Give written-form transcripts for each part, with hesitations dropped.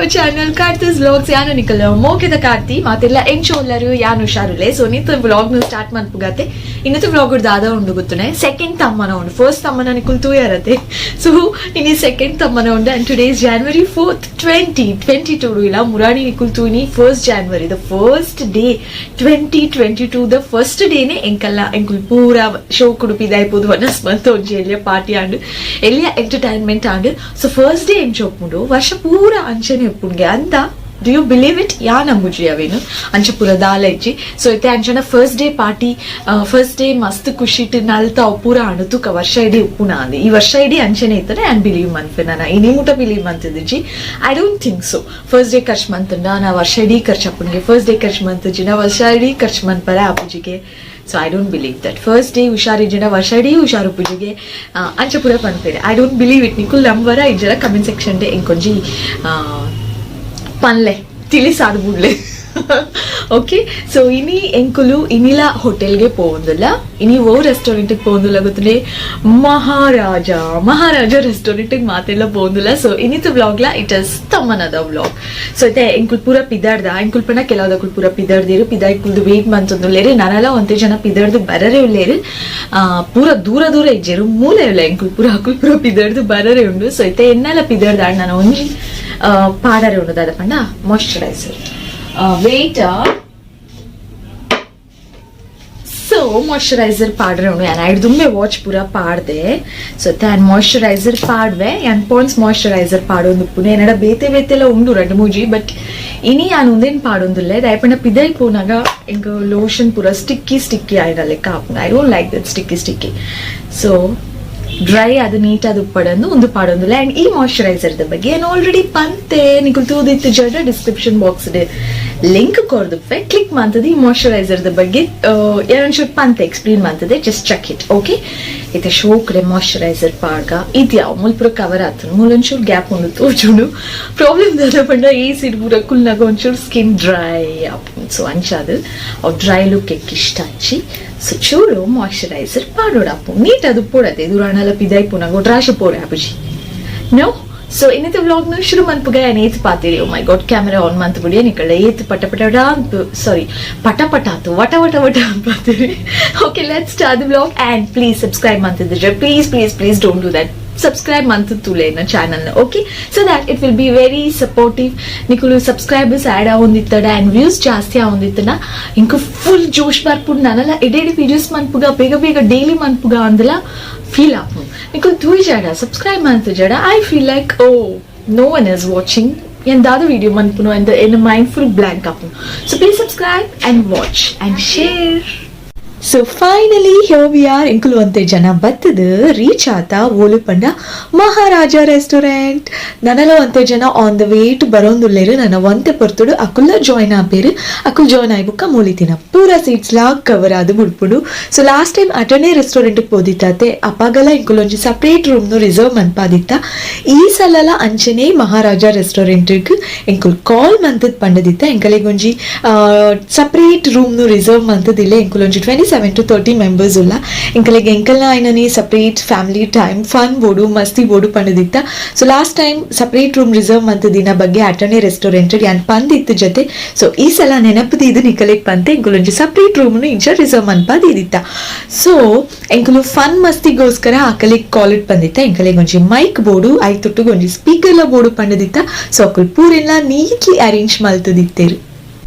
Our channel Karthi's vlogs. ಯಾನು ನಿಕಲ್ ಮೋಕೆದ ಕಾರ್ತಿ ಮಾತೆಲ್ಲ ಎಂಚೋಲ್ಲರು ಯಾನು ಹುಷಾರುಲೆ. ಸೊ ನಿತ್ ವ್ಲಾಗ್ ನು ಸ್ಟಾರ್ಟ್ ಮನ್ಪುಗತೆ. ಇನ್ನಿತ ವ್ಲಾಗ್ ದಾದ ಉಂಡು ಗೊತ್ತುನೆ? ಸೆಕೆಂಡ್ ತಮ್ಮನ ಉಂಡು. ಫಸ್ಟ್ ತಮ್ಮನ ನಿಕುಲ್ ತೂಯರತೆ. ಸೊ ಇನಿ ಸೆಕೆಂಡ್ ತಮ್ಮನ ಉಂಡು and today is January 4, 2022. ಇಲ್ಲ ಮುರಾಣಿ ನಿಕುಲ್ ತೂನಿ 1 January, the first day, 2022, the first ಡೇನೆ ಎಂಕಲ್ಲ ಎಂಕುಲ್ ಪೂರ ಶೋ ಕುಡುಪಿದಾಯ್ಬೋದು ವನಸ್ ಮಂತ್ ಒಂಜಿ ಎಲ್ಲಿಯ ಪಾರ್ಟಿ ಆಂಡ್ ಎಲ್ಲಿಯ ಎಂಟರ್ಟೈನ್ಮೆಂಟ್ ಆಂಡ್. So first day ಎಂಚ ಉಪ್ಪುಂಡು, ವರ್ಷ ಪೂರ ಅಂಚನೆ ಉಪ್ಪುಂಗೆ ಅಂತ. Do you believe it? ಯಾ ನಂಬುಜಿ ಅವೇನು ಅಂಚ ಪೂರ ದಾಲ ಇಜ್ಜಿ. ಸೊ ಇತ್ತೆ ಅಂಚನ first day party, first day ಮಸ್ತ್ ಖುಷಿಟ್ ನಲ್ತ ಅವು ಪೂರ ಆಂಡ್. ತೂಕ ವರ್ಷ ಇಡೀ ಉಪ್ಪುನ ಅಂದ್. ಈ ವರ್ಷ ಇಡೀ ಅಂಚನೆ ಇತ್ತನೆ ಆ್ಯಂಡ್ ಬಿಲೀವ್ ಮನ್ಪೆ ನಾನು ಇನಿ ಮುಟ believe ಮಂತಿದ್ದಿಜ್ಜಿ. I don't think so. First day ಖರ್ಚು ಮಂತಂಡ ನಾ ವರ್ಷ ಇಡೀ ಖರ್ಚು ಅಪ್ಪನಿಗೆ, ಫಸ್ಟ್ ಡೇ ಖರ್ಚು ಮಂತಿಜ್ಜಿ ನಾ ವರ್ಷ ಇಡೀ ಖರ್ಚು ಮನ್ಪರೆ ಆಪುಜಿಗೆ. So I don't believe that. First day ಹುಷಾರಿಜ್ಜಿನ ವರ್ಷ ಇಡೀ ಹುಷಾರು ಪೂಜೆಗೆ ಅಂಚ ಪೂರ ಪನ್ಪೇರೆ. I don't believe it. ನಿಕುಲ್ ನಂಬರ ಇಜ್ಜರ comment section day ಎಂಕೊಂಜಿ ಪನ್ಲೆ ತಿಳಿಸಾದು ಬುಡ್ಲೆ. ಓಕೆ, ಸೊ ಇನಿ ಎಂಕುಲು ಇನಿಲ ಹೋಟೆಲ್ಗೆ ಪೋವೊಂದುಲ್ಲ. ಇನಿ ಓ ರೆಸ್ಟೋರೆಂಟ್ ಪೋವೊಂದುಲ್ಲ ಗೊತ್ತುಂಡೆ? ಮಹಾರಾಜ, ಮಹಾರಾಜ ರೆಸ್ಟೋರೆಂಟ್ ಮಾತೆಲ್ಲ ಪೋವೊಂದುಲ್ಲ. ಸೊ ಇನಿತ ವ್ಲಾಗ್ಲ it is ತಮ್ಮನದ vlog. So ಇತ್ತೆ ಎಂಕುಲ್ ಪೂರ ಪಿದಾಡ್ದ. ಎಂಕುಲ್ ಪಂಡ ಕೆಲವದಕುಲ್ ಪೂರ ಪಿದಾಡ್ದಿರು. ಪಿದಾಯ್ ಕುಲ್ದು ವೇಟ್ ಮಂತೊಂದುಲ್ಲೇರು. ನನಲ ಒಂತೆ ಜನ ಪಿದಾಡ್ದು ಬರರೆ ಉಲ್ಲೇರು. ಪೂರ ದೂರ ದೂರ ಇಜ್ಜೆರು, ಮೂಲೆ ಉಲ್ಲ. ಎಂಕುಲ್ ಪೂರ ಅಕುಲ್ ಪೂರ ಪಿದಾಡ್ದು ಬರರೆ ಉಂಡು. ಸೊ ಇತ್ತೆ ಎನ್ನಲ ಪಿದಾಡ್ದ ನಾನು ಒಂಜಿ ಪಾಡರೆ ಉಂಡು. ದಾದ ಪಂಡ moisturiser. Wait. So moisturiser ಪಾಡ್ರೆ ಉಂಡು. ಯಾನ್ ಐಡ್ ದುಂಬೆ ವಾಚ್ ಪೂರ ಪಾಡ್ದೆ. ಸೊ ತಾನ್ ಮಾಯಶ್ಚರೈಸರ್ ಪಾಡ್ವೆ. ಯಾನ್ ಪಾಂಡ್ಸ್ ಮಾಯಶ್ಚರೈಸರ್ ಪಾಡೊಂದು ಉಪ್ಪುನೆ. ಎನ್ನಡ ಬೇತೆ ಬೇತೆಲ್ಲ ಉಂಡು ರಡ್ಡ್ ಮೂಜಿ, ಬಟ್ ಇನಿ ಯಾನ್ ಉಂದೇನ್ ಪಾಡೊಂದುಲ್ಲೆ. ದಾಯೆಪಂಡ ಪಿದೈ ಪೋನಾಗ ಎಂಕ್ ಲೋಷನ್ ಪೂರ ಸ್ಟಿಕ್ಕಿ ಸ್ಟಿಕ್ಕಿ ಆಯ್ನ ಲೆಕ್ಕ ಆಪುಂಡು. I don't like that sticky sticky. So dry ಅದು ನೀಟ್ ಅದು ಉಪ್ಪಡಂದು ಒಂದು ಪಾಡೊಂದುಲ್ಲ. ಅಂಡ್ ಈ ಮಾಯಶ್ಚರೈಸರ್ ಬಗ್ಗೆ ನಾನು ಆಲ್ರೆಡಿ ಪಂತೆ. ನಿಕುಲ್ ತೂದಿತ್ತು ಜಡ description box link ಕೊರ್ದುಪ್ಪೆ, click ಮಾಡ್ತದೆ. ಈ ಮಾಯಶ್ಚರೈಸರ್ ಬಗ್ಗೆ ಏನೊಂಚೂರು ಪಂತೆ ಎಕ್ಸ್ಪ್ಲೇನ್ ಮಾಡ್ತದೆ. Just check it, okay? ಇತ್ತೆ ಶೋಕ್ಡೆ ಮಾಯಶ್ಚರೈಸರ್ ಪಾಡ್ಗ. ಇದು ಯಾವ ಮುಲ್ಪ ಕವರ್ ಆತನು, ಮೂಲೊಂಚೂರು ಗ್ಯಾಪ್ ಉಂಡು ತೋಜುಂಡು. ಪ್ರಾಬ್ಲಮ್ ದಾದ ಪಂಡ ಈ ಸೀಟ್ ಪೂರ ಕುಲ್ನಾಗ ಒಂಚೂರು ಸ್ಕಿನ್ ಡ್ರೈ ಆಪುಂಡು. ಸೊ ಅಂಚಾದು ಅವು ಡ್ರೈ ಲುಕ್ ಎಕ್ ಇಷ್ಟ ಹಚ್ಚಿ. ಸೊ ಚೂರು ಮಾಯಶ್ಚರೈಸರ್ ಪಾಡೋಡಾಪು, ನೀಟ್ ಅದು ಪೋಡತೆ. ದೂರಾಣಲ ಪಿದಾಯ್ ಪುನಾಗ ಡ್ರಾಶ್ ಪೋಡೆ ಆಪುಜಿ ನೋ. ಸೊ ಇನ್ನಿತ ವ್ಲಾಗ್ ನು ಶುರು ಮನ್ಪುಗ ಏತ್ ಪಾತಿರಿ. ಓ ಮೈ god, camera on ಮಂತ್ ಬಿಡಿ ನಿಕಳ್ಳ ಏತ್ ಪಟ ಪಟ ಸಾರಿ ಪಟ ಪಟ ಆತು ವಟ ವಟ ವಟ ಪಾತಿರಿ. Okay, let's start the vlog and please subscribe ಮಂತಿದ್ರೆ please, please, please don't do that. Subscribe ಮಂತ್ ತುಲೆ channel, okay? So that it will be very supportive. ನಿಕುಲು subscribers add ಆವೊಂದಿತ್ತಡ and views ಜಾಸ್ತಿ ಆವೊಂದಿತ್ತನ ಇಂಕ ಫುಲ್ ಜೋಶ್ ಬರ್ಪುಂಡು. ನಾನಲ್ಲ ಎಡೆಡೆ ವಿಡಿಯೋಸ್ ಮನ್ಪುಗ, ಬೇಗ ಬೇಗ ಡೈಲಿ ಮನ್ಪುಗ ಅಂದಲ ಫೀಲ್ ಆಪುಂಡು. ನಿಕುಲು ತೂಯ್ ಜಾಡ, subscribe ಮಂತ್ ಜಡ, I feel like, "Oh, no one is watching, ಎಂದಾದ video ಮನ್ಪುನು?" And in mind full blank ಆಪುಂಡು. So please subscribe and watch and share. So finally here we are. ಎಂಕುಲು ಒಂತೆ ಜನ ಬತ್ತದು ರೀಚ್ ಆತ. ಓಲು ಪಂಡ ಮಹಾರಾಜ ರೆಸ್ಟೋರೆಂಟ್. ನನಲ ಒಂತೆ ಜನ on the way to ಬರೋಂದುಲ್ಲೇರು. ನನ್ನ ಒಂತೆ ಪೊರ್ತುಡು ಅಕುಲ್ಲ ಜಾಯ್ನ್ ಆಪೇರು. ಅಕುಲ್ ಜಾಯ್ನ್ ಆಯ್ ಬುಕ್ಕ ಮೂಲಿತಿನ ಪೂರ ಸೀಟ್ಸ್ ಲಾ ಕವರ್ ಆದ್ ಬುಡ್ಪುಂಡು. So last time ಅಟನೇ restaurant ಪೋದಿತ್ತಾತೆ. ಅಪಾಗಲ ಎಂಕುಲೊಂಜಿ separate room reserve ಮನ್ಪಾದಿತ್ತ. ಈ ಸಲಲ ಅಂಚನೆ ಮಹಾರಾಜ ರೆಸ್ಟೋರೆಂಟ್ ಎಂಕುಲ್ ಕಾಲ್ ಮಂತದ್ ಪಂಡದಿತ್ತ, ಎಂಕಲಿಗೊಂಜಿ separate room reserve ಮಂತದಿಲ್ಲ, ಎಂಕುಲೊಂಜಿ 27 to 30 members ಉಲ್ಲ, ಎಂಕಲಿಗೆ ಎಂಕಲ್ನ ಆಯ್ನನಿ separate family time fun ಬೋಡು ಮಸ್ತಿ ಬೋಡು ಪಂಡದಿತ್ತ. So last time separate room reserve ಮಂತದಿನ ಬಗ್ಗೆ ಅಟನೇ ರೆಸ್ಟೋರೆಂಟ್ ಯಾನ್ ಪಂದಿತ್ತು ಜೊತೆ. ಸೊ ಈ ಸಲ ನೆನಪುದೀದು ನಿಕಲೆಗ್ ಪಂತೆ. ಎಂಕುಲೊಂಜಿ ಸಪರೇಟ್ ರೂಮ್ ಇಂಚ ರಿಸರ್ವ್ ಮನ್ಪಾದಿತ್ತ. ಸೊ ಎಂಕುಲು ಫನ್ ಮಸ್ತಿಗೋಸ್ಕರ ಅಕಲಿಗ್ ಕಾಲ್ it ಬಂದಿತ್ತ. ಎಂಕಲಿಗೆ ಒಂಜಿ ಮೈಕ್ ಬೋಡು, ಐತೊಟ್ಟುಗು ಒಂಜಿ ಸ್ಪೀಕರ್ಲ ಬೋಡು ಪಂಡದಿತ್ತ. ಸೊ ಅಕುಲ್ ಪೂರೆಲ್ಲ ನೀಟ್ಲಿ ಅರೇಂಜ್ ಮಲ್ತದಿತ್ತೇರು.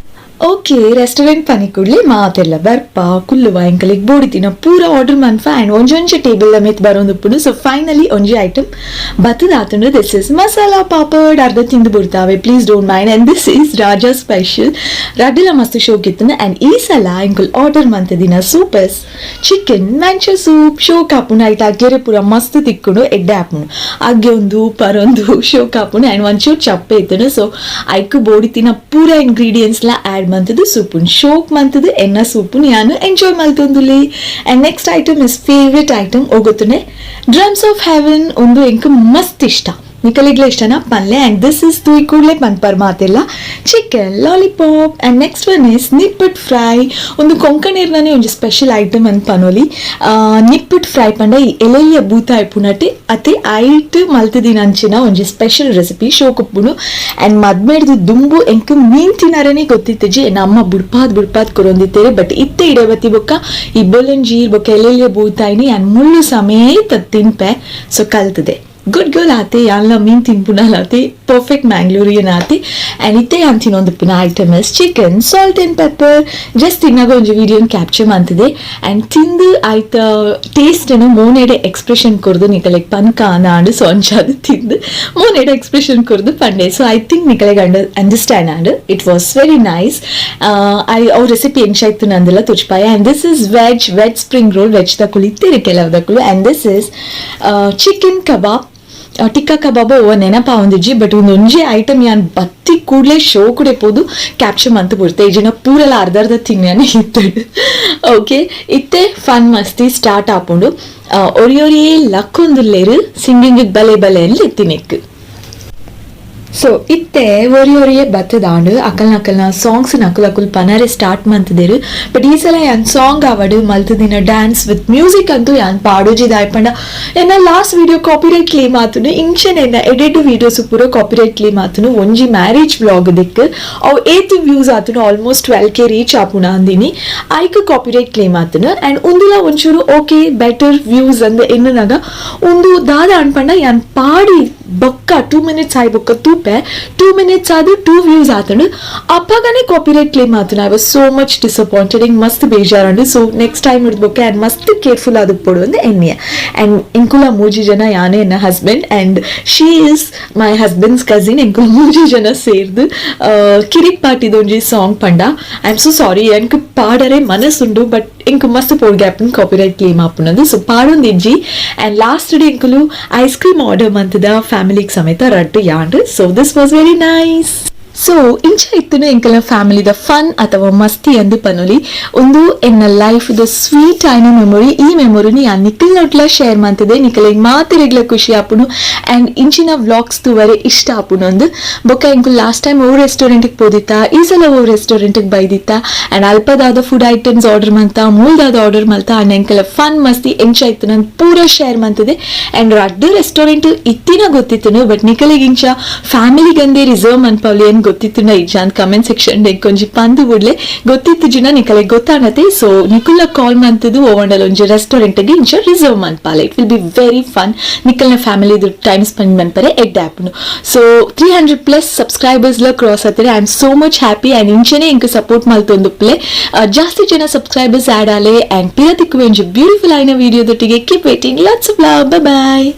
ಓಕೆ, ರೆಸ್ಟೋರೆಂಟ್ ಪನಿ ಕೂಡ್ಲೆ ಮಾತೆಲ್ಲ ಬರ್ಪ ಕುಲ್ಲುವ. ಎಂಕಲಿಗೆ ಬೋಡಿತಿನ ಪೂರ ಆರ್ಡರ್ ಮನ್ಫ ಆ್ಯಂಡ್ ಒಂಜೊಂಜಿ ಟೇಬಲ್ ಮಿತ್ ಬರೋಂದುಪ್ಪುಂಡು. ಸೊ ಫೈನಲಿ ಒಂಜಿ item ಬತ್ತದಾತುಂಡು. This is masala papad. ಅರ್ಧ ತಿಂದು ಬಿಡ್ತಾವೆ, please don't mind. And this is Raja special. ರಡ್ಡಲ ಮಸ್ತ್ ಶೋಕ್ ಇತ್ತುಂಡು. ಆ್ಯಂಡ್ ಈ ಸಲ ಎಂಕುಲ್ ಆರ್ಡರ್ ಮಂತದಿನ ಸೂಪಸ್ ಚಿಕನ್ ಮ್ಯಾಂಚ ಸೂಪ್. ಶೋಕ್ ಆಪುಂಡು. ಐಟ್ ಅಗ್ಗೆರೆ ಪೂರ ಮಸ್ತ್ ತಿಕ್ಕುಂಡು, ಎಡ್ಡೆ ಆಪುಂಡು. ಅಗ್ಗೆ ಒಂದು ಪರೊಂದು ಶೋಕ್ ಆಪುಂಡು. ಆ್ಯಂಡ್ ಒಂಚೂರು ಚಪ್ಪೆ ಇತ್ತುಂಡು. ಸೊ ಐಕ್ ಬೋಡಿತಿನ ಪೂರ ಇಂಗ್ರೀಡಿಯೆಂಟ್ಸ್ ಲ ಆ್ಯಡ್ ಮಂತದು ಸೂಪುನ್ ಶೋಕ್ ಮಂತದು ಎನ್ನ ಸೂಪುನ್ ಯಾನು ಎಂಜಾಯ್ ಮಲ್ತೊಂದುಲಿ. And next item is favourite item ಹೋಗುತ್ತನೆ, drums of Heaven. ಒಂದು ಎಂಕ್ ಮಸ್ತ್ ಇಷ್ಟ. ನಿಕಲಿಗ್ಲ ಇಷ್ಟನ ಪನ್ಲೆ. And this is ತೂಯ್ ಕೂಡಲೇ ಪನ್ಪರ್ ಮಾತಿಲ್ಲ, chicken lollipop. And next one is nippattu fry. ಒಂದು ಕೊಂಕಣೇರ್ನೇ ಒಂಜಿ ಸ್ಪೆಷಲ್ ಐಟಮ್ ಅಂತ ಪನೋಲಿ. ನಿಪ್ಪಟ್ ಫ್ರೈ ಪಂಡ ಈ ಎಲೆಯ ಬೂತ ಇಪ್ಪುನಟ್ಟಿ ಅತೆ ಐಟ್ ಮಲ್ತದಿನ ಅಂಚಿನ ಒಂಜಿ ಸ್ಪೆಷಲ್ ರೆಸಿಪಿ ಶೋಕುಪ್ಪುನು. ಆ್ಯಂಡ್ ಮದ್ಮೇಡ್ದು ದುಂಬು ಎಂಕ್ ಮೀನ್ ತಿನ್ನರನೇ ಗೊತ್ತಿತ್ತಜಿ, ನಮ್ಮ ಬುಡ್ಪಾದ್ ಬುಡ್ಪಾದ್ ಕೊರೊಂದಿತ್ತೇರೆ. ಬಟ್ ಇತ್ತೆ ಇಡೆ ಬತ್ತಿ ಬೊಕ್ಕ ಈ ಬೊಲಂಜೀರ್ ಬೊಕ್ಕ ಎಲೆಯ ಬೂತಾಯಿನಿ ಆ್ಯಂಡ್ ಮುಳ್ಳು ಸಮೇತ ತಿನ್ಪೆ. ಸೊ ಕಲ್ತದೆ, ಗುಡ್ ಗರ್ಲ್ ಆತೆ, ಯಾನ್ಲ ಮೀನ್ ತಿನ್ಪುನಲ್ ಆತೆ, ಪರ್ಫೆಕ್ಟ್ ಮ್ಯಾಂಗ್ಳೂರಿಯನ್ ಆತೆ. ಆ್ಯಂಡ್ ಇತ್ತೆ ಯಾನ್ ತಿನ್ನೊಂದು item is chicken salt and pepper. Just ತಿನ್ನಾಗ ಒಂಜಿ ವಿಡಿಯೋನ್ ಕ್ಯಾಪ್ಚರ್ ಮಂತಿದೆ. ಆ್ಯಂಡ್ ತಿಂದು ಆಯ್ತ ಟೇಸ್ಟನ್ನು ಮೋನೆಡೆ ಎಕ್ಸ್ಪ್ರೆಷನ್ ಕೊರ್ದು ನಿಕಲೆಗ್ ಪನ್ಕ ಆಂಡ್. ಸೊ ಅಂಚಾದ್ ತಿಂದು ಮೋನೆಡೆ ಎಕ್ಸ್ಪ್ರೆಷನ್ ಕೊರ್ದು ಪಂಡೆ. So I think ನಿಕಲೆಗ್ understand and it was very nice. I ಅವು ರೆಸಿಪಿ ಎಂಚಾಯ್ತು ನಂದೆಲ್ಲ ತುಚ್ಪಾಯ. And this is veg spring roll, veg ದಕುಲು ಇತ್ತೀರಿ ಕೆಲವು ದಕುಲು. And this is chicken kebab, tikka kebab ಓ ನೆನಪಾವೊಂದಿಜ್ಜಿ. ಬಟ್ ಒಂದೊಂಜಿ ಐಟಮ್ ಯಾನ್ ಬತ್ತಿ ಕೂಡಲೇ ಶೋ ಕೂಡ ಪೋದು ಕ್ಯಾಪ್ಚರ್ ಮಂತ್ ಬುಡ್ತೆ. ಈ ಜನ ಪೂರೆಲ್ಲ ಅರ್ಧ ಅರ್ಧ ತಿನ್ಯಾನೆ ಇತ್ತು. ಓಕೆ, ಇತ್ತೆ ಫನ್ ಮಸ್ತಿ ಸ್ಟಾರ್ಟ್ ಆಪುಂಡು. ಒರಿಯೊರಿಯೇ ಲಕ್ಕೊಂದುಲ್ಲೇರು, ಸಿಂಗಿಂಗ್ ಬಲೆ ಬಲೆ ಎತ್ತಿನೆಕ್. ಸೊ ಇತ್ತೆ ಒರಿ ಒರಿಯೇ ಬತ್ತದಾಂಡು ಅಕಲ್ನ ಅಕಲ್ನ ಸಾಂಗ್ಸ್ ನಕುಲ್ ಅಕುಲ್ ಪನರೆ ಸ್ಟಾರ್ಟ್ ಮಂತದೇರು. ಬಟ್ ಈ ಸಲ ಯಾನ್ ಸಾಂಗ್ ಆವಡು ಮಲ್ತದಿನ dance with music ಅಂತೂ ಯಾನ್ ಪಾಡೋಜಿ. ದಾಯ್ಪಂಡ ಎನ್ನ last video copyright claim ಆತುನು. ಇಂಚೆನೆ ಎನ್ನ ಎಡಿಟ್ ವೀಡಿಯೋಸ್ ಪೂರ ಕಾಪಿರೈಟ್ ಕ್ಲೇಮ್ ಆತುನು. ಒಂಜಿ ಮ್ಯಾರೇಜ್ ವ್ಲಾಗ್ ದಿಕ್ ಅವು ಏತ್ ವ್ಯೂಸ್ ಆತುನು, ಆಲ್ಮೋಸ್ಟ್ 12K reach ಆಪುಣ ಅಂದಿನಿ, ಐಕ್ ಕಾಪಿರೈಟ್ ಕ್ಲೇಮ್ ಆತುನು. ಅಂಡ್ ಉಂದುಲ ಒಂಚೂರು okay, better views ಅಂದ ಎನ್ನುನಾಗ ಒಂದು ದಾದ ಅನ್ಪಂಡ ಯಾನ್ ಪಾಡಿ ಬೊಕ್ಕ 2 ಮಿನಿಟ್ಸ್ ಆಯ್ ಬೊಕ್ಕ ತೂಪೆ, 2 ಮಿನಿಟ್ಸ್ ಆದು 2 ವ್ಯೂಸ್ ಆತಂಡು, ಅಪ್ಪಗನೆ ಕಾಪಿರೈಟ್ ಕ್ಲೇಮ್ ಆತನು. I was so much disappointed, ಹಿಂಗ್ ಮಸ್ತ್ ಬೇಜಾರಂಡು. So next time ಹಿಡ್ದು ಬೊಕ್ಕ ಆ್ಯಂಡ್ ಮಸ್ತ್ ಕೇರ್ಫುಲ್ ಆದ ಪೊಡು ಅಂದ್ ಎನ್ನಿಯ. ಆ್ಯಂಡ್ ಎಂಕುಲ ಮೂಜಿ ಜನ, ಯಾನೇ ಎನ್ನ husband and she is my husband's cousin, ಎಂಕುಲ ಮೂಜಿ ಜನ ಸೇರ್ದು ಕಿರಿಕ್ ಪಾಟಿದೊಂಜಿ ಸಾಂಗ್ ಪಂಡ. I am so sorry, ಎಂಕ್ ಪಾಡರೆ ಮನಸ್ಸುಂಡು, ಬಟ್ ಎಂಕ್ ಮಸ್ತ್ ಪೋಡ್ gap copyright claim ಆಪುನದು. ಸೊ ಪಾಡೊಂದಿಜ್ಜಿ. And last day ಎಂಕುಲು ice cream order ಮಂತದ ಫ್ಯಾಮಿಲಿಗೆ ಸಮೇತ ರಡ್ಡು ಯಾಂಡು. So this was very nice. So ಇಂಚ ಇತ್ತುನು ಎಂಕಲ್ನ ಫ್ಯಾಮಿಲಿದ ಫನ್ ಅಥವಾ ಮಸ್ತಿ ಅಂದು ಪನೊಲಿ. ಒಂದು ಎನ್ನ life the sweet ಆಯ್ನ memory. ಈ ಮೆಮೊರಿನಿ ಯಾನ್ ನಿಖಲ್ ನೊಟ್ಲ ಶೇರ್ ಮಂತದೆ. ನಿಕಲೆಗ್ ಮಾತೆರೆಗ್ಲ ಖುಷಿ ಆಪುನು ಅಂಡ್ ಇಂಚಿನ ವ್ಲಾಗ್ಸ್ ತೂವರೆ ಇಷ್ಟ ಆಪುನು ಅಂದು. ಬೊಕ್ಕ ಎಂಕುಲು ಲಾಸ್ಟ್ ಟೈಮ್ ಓ ರೆಸ್ಟೋರೆಂಟ್ ಪೋದಿತ್ತ, ಈ ಸಲ ಓ ರೆಸ್ಟೋರೆಂಟ್ ಬೈದಿತ್ತ, ಅಂಡ್ ಅಲ್ಪದಾದ food items order ಮಂತ, ಮೂಲ್ದಾದ order ಮಲ್ತ, and ಎಂಕಲ fun ಮಸ್ತಿ ಎಂಚ ಇತ್ತು ನಾನು ಪೂರ ಶೇರ್ ಮಂತದೆ. ಅಂಡ್ ರಡ್ಡು ರೆಸ್ಟೋರೆಂಟ್ ಇತ್ತಿನ ಗೊತ್ತಿತ್ತನು, ಬಟ್ ನಿಕಲೆಗ್ ಇಂಚ ಫ್ಯಾಮಿಲಿಗಂದೇ ರಿಸರ್ವ್ ಮನ್ಪವ್ಲಿ ಏನ್ ಗೊತ್ತಿತ್ತು ಇಜ್ಜ ಅಂತ ಕಮೆಂಟ್ ಸೆಕ್ಷನ್ ಕೊಂಜಿ ಪಂದು ಬುಡ್ಲೆ. ಗೊತ್ತಿತ್ತು ಜಿನ ನಿಕಲೆ ಗೊತ್ತಾನತೆ. ಸೊ ನಿಕುಲ್ಲ ಕಾಲ್ ಮಂತದ್ದು ಓವಂಡಲ್ ಒಂಜಿ ರೆಸ್ಟೋರೆಂಟ್ ಗೆ ಇಂಚ ರಿಸರ್ವ್ ಮನ್ಪಾಲೆ. It will be very fun. ನಿಕಲ್ನ family time spend ಮನ್ಪರೆ ಎಡ್ಡೆ ಆಪುಂಡು. ಸೊ 300+ ಸಬ್ಸ್ಕ್ರೈಬರ್ಸ್ ಲ ಕ್ರಾಸ್ ಆತಾರೆ. I am so much happy and ಇಂಚನೆ ಇಂಕ್ ಸಪೋರ್ಟ್ ಮಲ್ತೊಂದುಪ್ಲೆ. ಜಾಸ್ತಿ ಜನ ಸಬ್ಸ್ಕ್ರೈಬರ್ಸ್ ಆಡ್ ಆಲೆ. ಅಂಡ್ ಪಿರ ತಿಕ್ಕುವೆ ಒಂಜಿ ಬ್ಯೂಟಿಫುಲ್ ಆಯ್ನ ವಿಡಿಯೋದೊಟ್ಟಿಗೆ. Keep waiting, lots of love, bye.